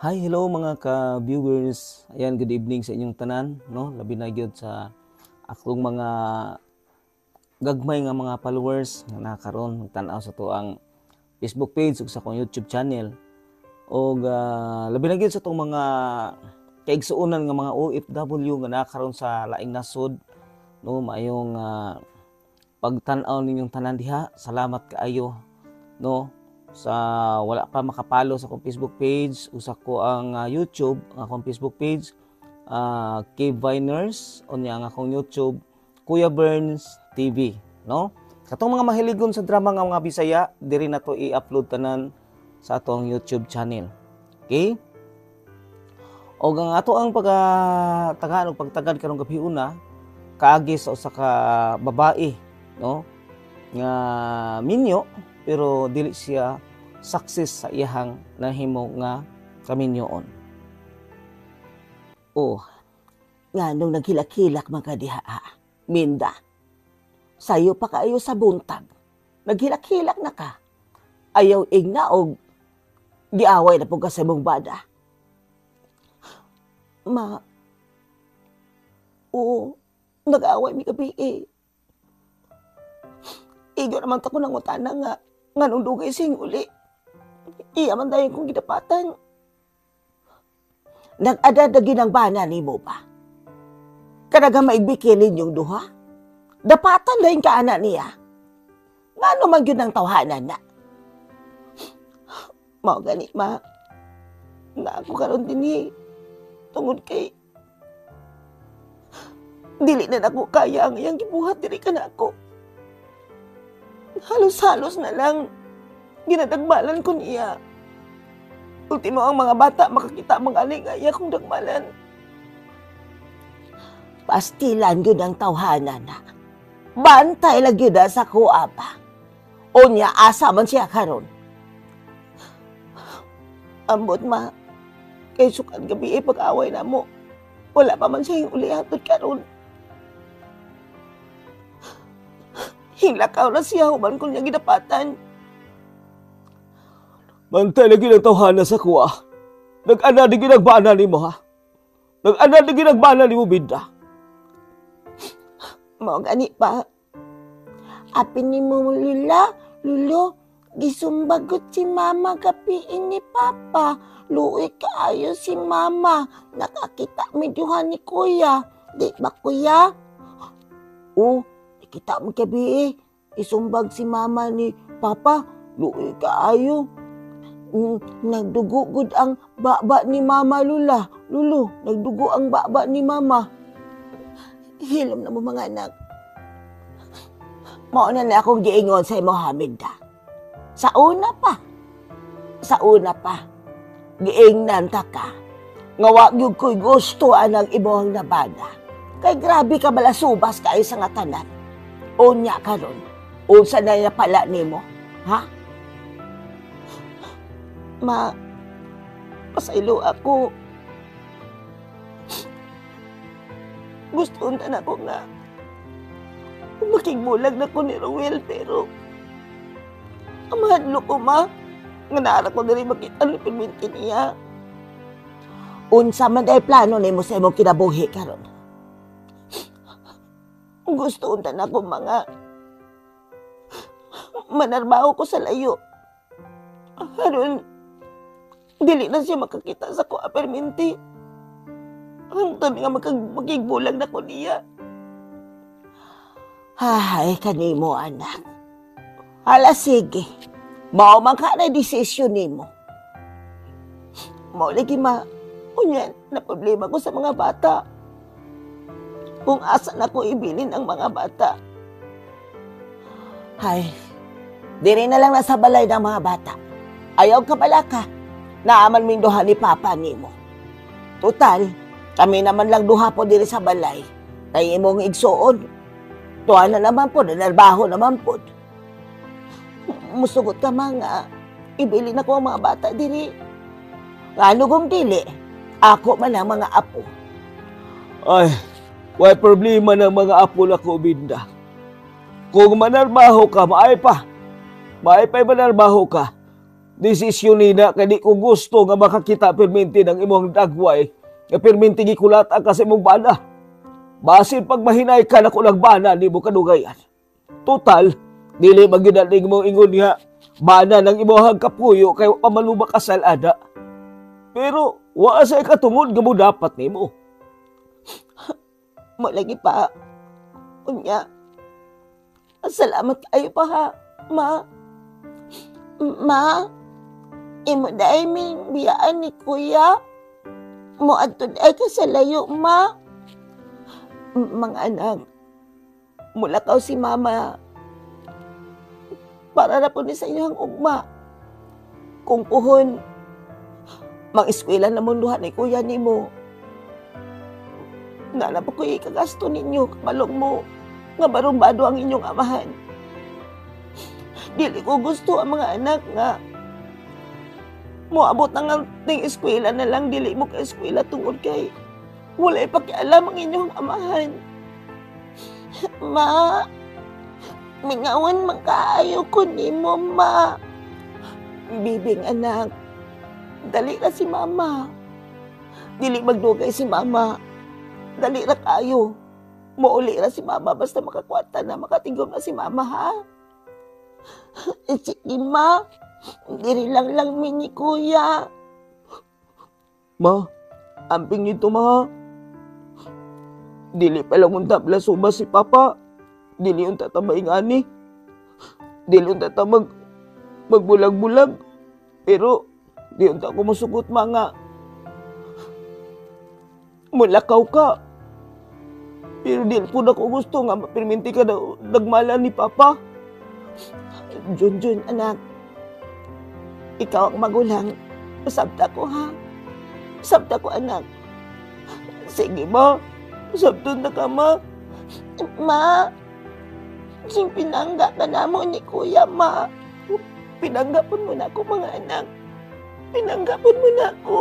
Hi, hello mga ka-viewers. Ayan, good evening sa inyong tanan, no? Labi na gyud sa akong mga gagmay nga mga followers nga nakaron tan-aw sa atoang Facebook page ug sa akong YouTube channel. Og labi na gyud sa atong mga kaigsuonan nga mga OFW nga nakaron sa laing nasod, no? Maayong pagtan-aw ninyong tanan diha. Salamat kaayo, no? Sa wala pa maka-follow sa akong Facebook page ug sa akoang YouTube, ang akong Facebook page, Cave Viners, unya ang akong YouTube, Kuya Burns TV, no? Katong mga mahiligon sa drama nga mga Bisaya, diri na to i-upload tanan sa atong YouTube channel. Okay? Og ang ato ang pagtagaan og pagtagad karong gabi una kaagi sa usa ka babae, no, nga minyo pero dili siya success sa iyahang nahimo nga kaminyoon. Oh, nganong naghilak-hilak man ka diha, ha? Minda. Sayo pa kaayo sa buntag. Naghilak-hilak na ka. Ayaw igna og giaway na pud ka sa imong bana. Ma, oo, nag-away mi gabi eh. Igo naman ta ko nangutana nga, nganong dugay sing uli. Iya man dayon kong gidapatan. Nag-adad na ang bana nimo ba? Kanaga maigbikilin yung duha? Dapatan dayon ka ana niya. Ngano man gyud ang tawhanan na? Mao gani, ma. Na ako karon dinhi tungod kay dili na nako kaya ang iyang gibuhat diri kanako. Halos-halos na lang ginadagmalan ko niya. Ultimo ang mga bata makakita mga nga iya kong dagmalan. Pastilan gyud ang tawhanan na. Bantay lang gyud sa kuha pa. Unya asa man siya karon? Ambot, ma. Kay sukad gabi eh, pag-away na mo. Wala pa man siya uli hantod karon. Hinglakaw na siya human kung niya gidapatan. Bantay lagi ng tawhana sa kuha. Nag-ana di ginagbana nimo, ha? Nag-ana di ginagbana nimo, Binda. Mao gani pa. Apin ni mo lula, lulo, gisumbagot si mama gapiin ni papa. Luoy kaayo si mama. Nakakita mi duha ni kuya. Di ba, kuya? Oh, nakita mo gabi eh. Isumbag si mama ni papa. Luoy kaayo. Nagdugo gud ang baba ni mama, lula. Lulu, nagdugo ang baba ni mama. Hilom na mo, mga anak. Mao na na akong giingon sa imo, Hamid da. Sa una pa. Sa una pa. Giingnan ta ka. Nga wa gyud ko'y gusto anang imong nabana. Kay grabe ka balasubas kaayo sa nga tanan. Unya karon, unsa na pala nimo? Ha? Ma, pasaylo ako. Gusto unta na ko nga makigbulag na ko ni Ruel, pero amahadlo ko, ma, nga naara ko diri makita ni perminti niya. Unsa man day plano nimo sa imong kinabuhi karon? Gusto unta na ko mga manarbaho ko sa layo. Aron dili na siya makakita sa ko perminti. Hangtod nga makigbulag na ko niya. Ay, kanimo, anak. Hala, sige. Mao man ka na desisyon nimo. Mao lagi, ma. Unya, na problema ko sa mga bata. Kung asa na ko ibilin ang mga bata. Ay, diri na lang nasa balay ng mga bata. Ayaw ka bala ka. Naaman ming duha ni papa nimo. Total, kami naman lang duha po diri sa balay. Kay imong igsuon. Tuwa na naman po, nanarbaho naman po. Musugot ka mga, ibili na ko ang mga bata diri. Ngano kung dili, ako man ang mga apo. Ay, way problema ng mga apo na ko, Binda. Kung manarbaho ka, maay pa. Maay pa manarbaho ka. Desisyon nina kay di ko gusto nga makakita perminti ng imong dagway nga perminti gikulat ang kasi imong bana. Basin pag mahinay ka na kulang bana nimo kadugayan. Total, dili man gyud na mo ingon nga bana ng imong kapuyo kay wa pa man mo makasal ana. Pero wa sa katungod nga mo dapat nimo. Mo lagi pa. Unya. Salamat kayo pa ha, ma. Ma, imo dai ming biyaan ni kuya. Mo adto dai ka sa layo, ma. Mga anak, mulakaw si mama para na po ni sa inyong ugma. Kung puhon, mag-eskwela na mo duha ni kuya nimo. Nga na po ko ikagasto ninyo, kabalong mo, nga barumbado ang inyong amahan. Dili ko gusto ang mga anak nga moabot ang ting eskwela na lang, dili mo ka eskwela tungod kay walay pakialam ang inyong amahan. Ma, mingawan man kaayo ko nimo, ma. Bibing anak, dali ra si mama. Dili magdugay si mama. Dali ra kaayo. Muuli ra si mama basta makakwata na, makatigom na si mama, ha? Sige, ma. Diri lang lang mi ni kuya. Ma, amping nito, ma. Dili pa lang unta blasuma si papa. Dili unta ta maingani. Dili unta ta magbulag-bulag. Pero di unta ko masugot, ma, nga mulakaw ka. Pero di po na ko gusto nga mapirminti ka na nagmala ni papa. Junjun, anak. Ikaw ang magulang. Sabta ko, ha? Sabta ko, anak. Sige, ma. Sabton na ka, ma. Ma, sing pinangga ka na mo ni kuya, ma. Pinangga po mo na ako, mga anak. Pinangga po mo na ako.